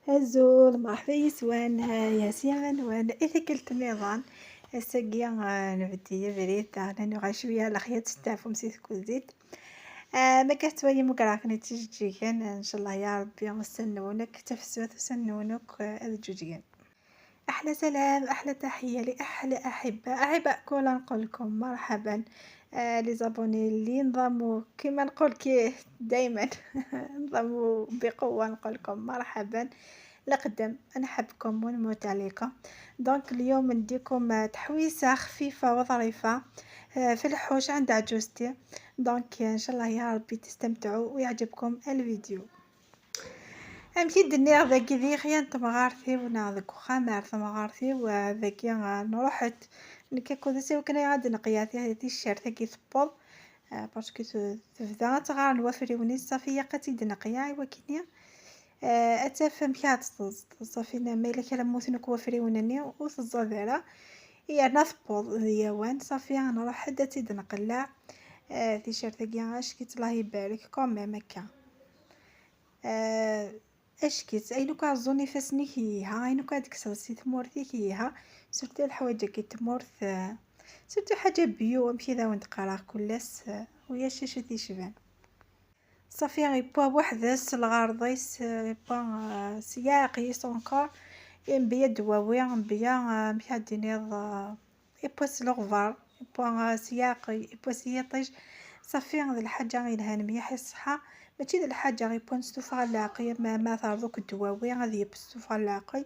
Azul, مرحبا يسوان يا نوان إثكلت النظام الساقية نبدي بريد أنا شوية الخيط تستعفو مسيت كوزيت ما كتوالي مكراكني تجيكن إن شاء الله يا ربي وسنونك تفسوت وسنونك الجوجين. أحلى سلام، أحلى تحية لأحلى أحبة أحباء كل نقول لكم مرحبا. les abonnés اللي انضموا كما نقول كي دايما انضموا بقوة، نقول لكم مرحبا لقدم، نحبكم ونموت عليكم. donc اليوم نديكم تحويسة خفيفة وظريفة في الحوش عند عجوزتي. donc ان شاء الله يا ربي تستمتعوا ويعجبكم الفيديو. امشي دنيا ذاك ذي خيان تمغارتي ونا ذاك خمار تمغارتي وذاك نروحت نكاكو ذا وكنا غاد نقياتي هذه الشارتة كي ثبوض parce que تبدا تغار الوفري صافي قاتي دنقيا ايوا كينيا اتفهم كي صافي ما الا كان موثنك وفريونني وتزادرا يا نثبوض ديوان صافي نروح حتى تيد نقلع تيشيرت كي اشكيت الله يبارك quand même هكا اشكيت اينو كعزوني فاسني كيها اينو كادكسر سي تمورتي كيها surtout الحوايج كي تمورث surtout حاجة bio مشي ذا وانت قرا كلاس ويا شاشة تيشبان صافي يبوا وحدس الغارضيس يبوا سياقيس encore مبيا دواوي مبيا مشا دينيض يبوا الغبار يبوا سياقي يبوا سياطيج صافي هذ الحاجة يلهان مليح الصحة ماشي ذا الحاجة غيبوا نستوفى العقي ما ثارضوك الدواوي غادي يبستوفى العقي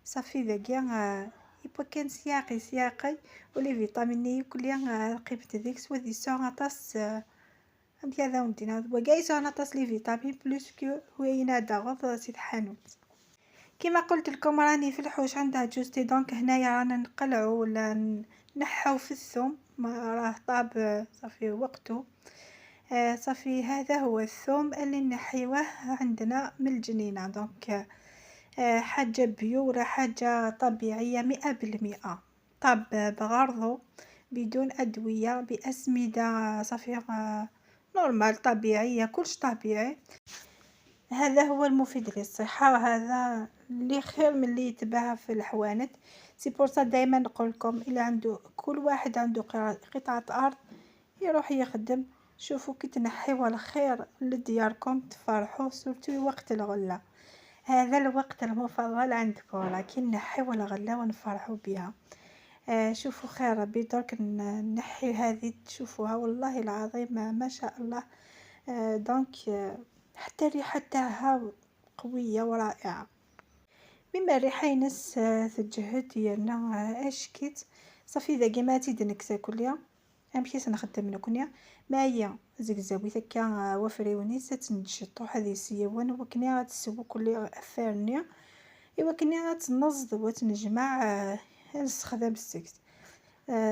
صافي ذاكيا يبوا كان سياقي سياقي و les vitamines كليا قيمة ذيك سوا دي سون عطاس أمك هذا ودينا وكاع يسون عطاس les vitamines plus que هو ينادى غض سيد حانوت. كما قلت لكم راني في الحوش عند عجوزتي. donc هنايا رانا نقلعو ولا نحاو في الثوم ما راه طاب صافي وقته. صافي هذا هو الثوم اللي نحيوه عندنا من الجنينة. donc حاجة bio ولا حاجة طبيعية 100%، طاب بغرضه بدون أدوية بأسمدة صافي normal طبيعية، كلش طبيعي. هذا هو المفيد للصحة وهذا اللي خير من اللي يتباع في الحوانت. c'est pour ça دايما نقول لكم الى عنده كل واحد عنده قطعة أرض يروح يخدم. شوفوا كي تنحيو الخير لدياركم تفرحوا، surtout وقت الغلة، هذا الوقت المفضل عندكم كي نحيو الغلة ونفرحوا بها. شوفوا خير ربي. درك نحي هذه تشوفوها والله العظيم ما شاء الله. donc حتى الريحة تاعها قوية ورائعة. مما الريحة ينس تجهد ديالنا اشكيت صافي ذاكي ما تيدنكسا كليا امشي سنخدم نكونيا ما هي زكزاوي تكا وفريوني ستنشطو هذه سيوان وكني غتسوو كل افارني ايوا كني غتنزض وتنجمع نستخدم السكت.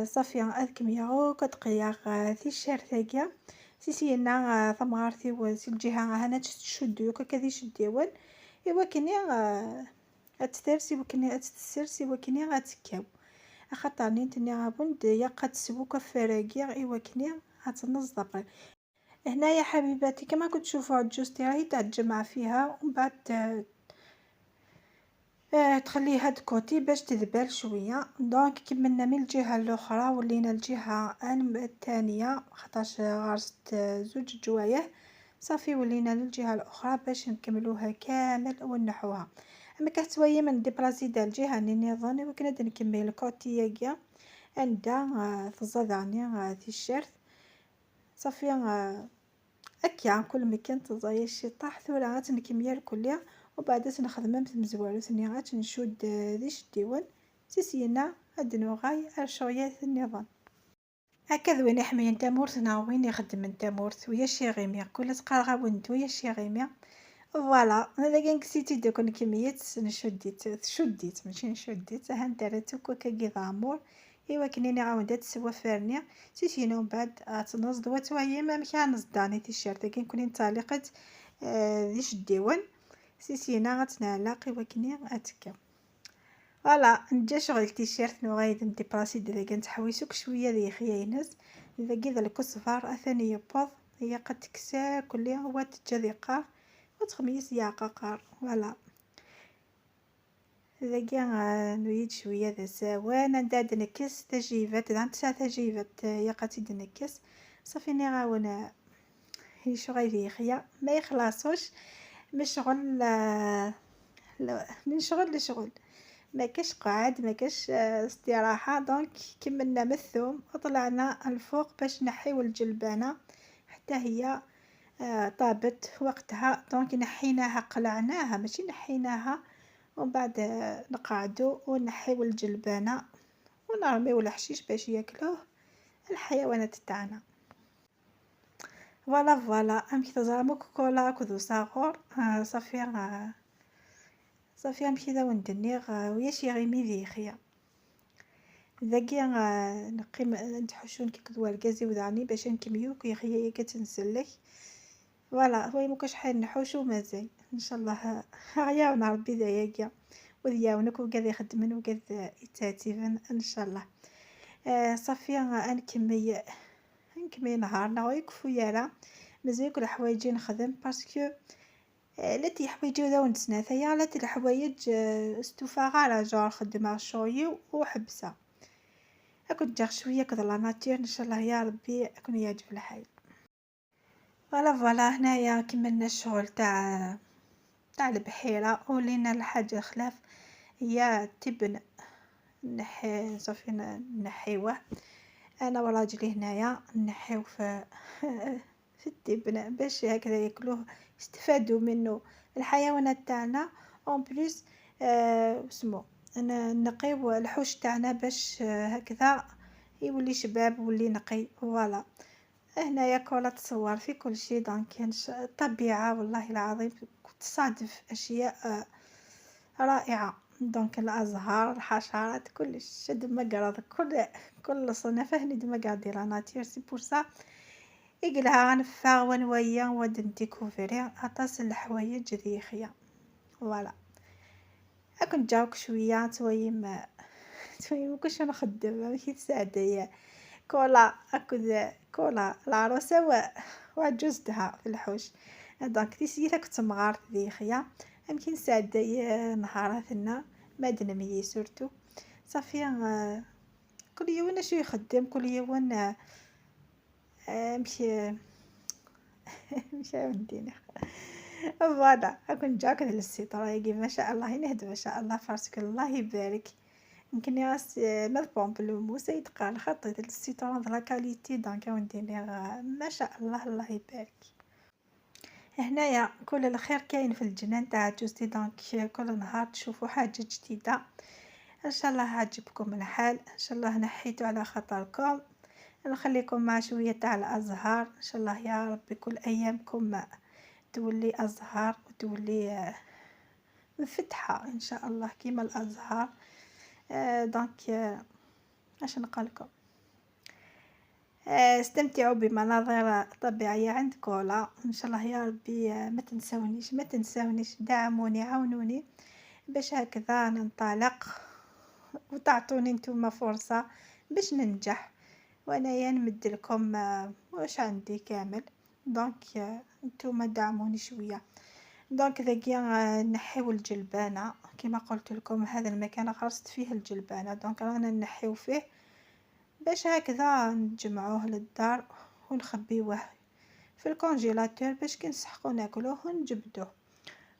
صافي اذكميا كتقيا تيشارتاكيا سيسينا ثمغارتي سي الجهة هنا تشدو كذي شديوان ايوا كني اتثرسي وكني اتسرسي وكني غتكاو خاطر نتني غابوند يا قد تسوو كفراكي ايوا كني غتنزض. هنايا حبيباتي كما كنت تشوفوا عجوزتي راهي تجمع فيها ومن بعد تخليها de côté باش تذبل شوية. donc كملنا من الجهة الاخرى ولينا الجهة الثانية خاطرش غرست زوج جوايه صافي ولينا للجهة الاخرى باش نكملوها كامل ونحوها. اما كتويا من déplacer دا الجهة ني نظن وكنا نكمل côté ياكيا عندها تزادعني تيشيرت صافي اكيا كل مكان تزايا شي طاح ثورة غتنكمل الكلية وبعد تنخدم تمزوارو غاتنشد ذي شديوان سيسينا ادنو غاي الشغيات النظام. هكذا وين يحمي انت مورثنا وين يخدم انت مورث ويا شي غيمي كل تقرا وانت ويا شي غيمي voilà. هذا كان كسيتي دوك كميات نشديت شديت ماشي نشديت ها انت راتوك كي ضامور ايوا كنيني عاودت تسوى فارنيا سيسينا ومن بعد تنزض وتوهي ما مكان نزداني تيشيرت كي نكون انطلقت ذي شديوان سيسينا غتنعلق ايوا كني اتكا voilà. نجا شغل تيشيرت نو غايد ن déplacer داك نتحويسوك شوية ذي خياينس ذا كي ذا الكسفار اثاني يبوض هي قد تكسا كلي هو تجا ذي قار وتخميس يا قاقار voilà. ذاكي نريد شوية ذا سوان عندها دنكس تجيبات ذا تسع تجيبات يقاتي دنكس صافي نغاون شغل يخيا ما يخلصوش من شغل من شغل لشغل، ما كاش قعاد ما كاش استراحة. donc كملنا من الثوم وطلعنا الفوق باش نحيو الجلبانة حتى هي طابت وقتها. donc نحيناها قلعناها ماشي نحيناها، ومن بعد نقعدو ونحيو الجلبانة ونرميو الحشيش باش ياكلوه الحيوانات تاعنا. voilà voilà أمشي تزرموك كولا كذو صاغور صافي صافي أمشي ذا وندنيغ وياش يغيمي ذي خيا ذاكي نقيم نتحشون كي كدوا الكازي وذاني باش نكميوك يخيا كتنسلك. voilà هو مكاش حال نحوشو مازال ان شاء الله غياونا ربي ذايا وذياونك وكذا يخدمن وكذا يتاتيفن ان شاء الله. صافي نكمي نهارنا ويكفو يالا مازال كل حوايجي نخدم parce que لا تي حوايجي ولا ونتسناثيا لا تي الحوايج استوفا غالا جور خدمة شوي وحبسه. اكون جا شويه كذا la nature ان شاء الله يا ربي اكون يعجب الحال. voilà voilà هنايا كملنا الشغل تاع البحيره ولينا الحاجه خلاف هي تبن نحي صافي نحيوه انا وراجلي هنايا نحيو في التبن باش هكذا ياكلوه يستفادوا منه الحيوانات تاعنا. en plus اسمو نقيو الحوش تاعنا باش هكذا يولي شباب ولي نقي. voilà هنايا كولا تصور في كل شيء. donc الطبيعه والله العظيم تصادف اشياء رائعه. donc الازهار الحشرات كلش دما كل صنف هني دما قاعد la nature. c'est pour ça يقلها غنفاغ ونويا ود نديكوفري عطاس الحوايج ذي خيا. voilà اكون جاوك شويه تويم كلشي نخدم ماشي تساعد كولا اكد كولا العروسه وعجوزتها في الحوش. donc تيسيتا كنت مغارت ذي خيا يمكن نساعد نهاراتنا ما دنمي surtout صافي. كل يوم شو يخدم كل يوم مشي مشي ودينا. voilà اكون جاك ال citron يجي ما شاء الله ينهد ما شاء الله parce que الله يبارك. يمكن ياس ما pamplemousse يتقال خطيت ال citron la qualité. donc وندير ما شاء الله الله يبارك. هنايا كل الخير كاين في الجنان تاع جوزتي. donc كل نهار تشوفوا حاجه جديده. ان شاء الله عجبكم الحال، ان شاء الله نحيتو على خاطركم. نخليكم مع شويه تاع الازهار ان شاء الله يا ربي كل ايامكم تولي ازهار وتولي مفتحه ان شاء الله كيما الازهار. donc اش نقولكم، استمتعوا بمناظر طبيعيه عند كولا ان شاء الله يا ربي. ما تنساونيش دعموني عاونوني باش هكذا ننطلق وتعطوني نتوما فرصه باش ننجح وانايا نمد لكم واش عندي كامل. donc نتوما دعموني شويه. donc ذاكي نحيو الجلبانه كما قلت لكم، هذا المكان غرست فيه الجلبانه. donc رانا نحيو فيه باش هكذا نجمعوه للدار ونخبيوه في ال congélateur باش كي نسحقو ناكلوه ونجبدوه.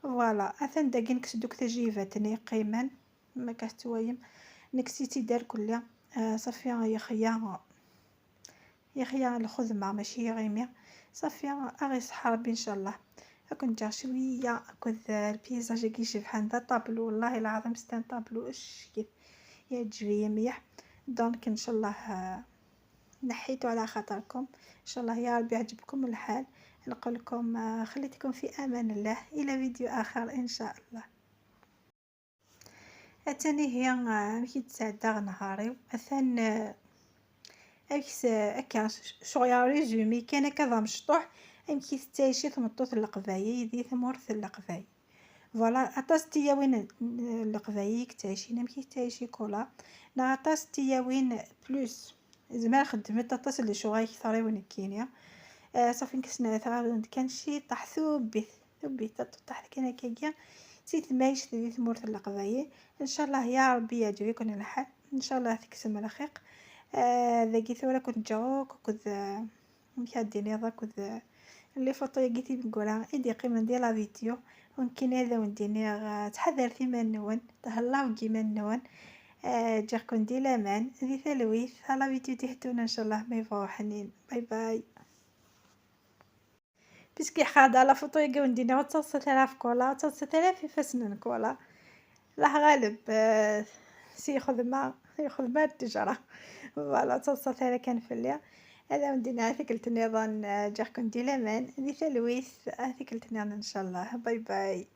voilà اثن داكي نكسدوك تجيفاتني قيما ما كاستوايم نكسيتي دار كلها. صافي يخيا الخدمه ماشي غيمي صافي اغي صحة ربي ان شاء الله. اكون جا شويه اكود ال paysage كي شبحان ذا طابلو والله العظيم c'est un tableau اش كيف يعجبني مليح. donc ان شاء الله نحيتو على خاطركم ان شاء الله يا ربي يعجبكم الحال. نقول لكم خليتكم في امان الله الى فيديو اخر ان شاء الله. اتاني هي كي تسعدا نهاري اثان اكس اكا شغل résumé كان كذا مشطوح امكي تعيشي ثمطوط القبايل دي ثمورث القبايل. voilà عطاس تياوين القبايل تعيشي نمكي تعيشي كولا نا عطاس تياوين plus زمان خدمت عطاس اللي شغل كثر وين كينيا. صافي نكسنا ثغا كان شي طاح ثوبيت ثوبيت طاح كان كاكيا سي تمايشت ذي ثمورت القبايل ان شاء الله يا ربي يعجبكم الحال ان شاء الله تكسم الخيق ذاكي ثورا كنت جاوك كنت مكاديني كنت les photos ياكي تيمكورا إدي قيمن ديال la vidéo. ممكن هذا ونديني تحذر في منون تهلاو كيما نون جاكم دي لامان ذي ثلويث la vidéo تيهتونا ان شاء الله ما يبغاو حنين. باي باي. parce que خادا la photo ياكي ونديني 3000 كولا 3000 يفاسنن كولا الله غالب سي خدمة خدمة التجارة voilà تصل كان في الليل هذا ودينا هذيك النظام جاكم دي لامان ذي ثلويث هذيك النظام ان شاء الله. باي باي.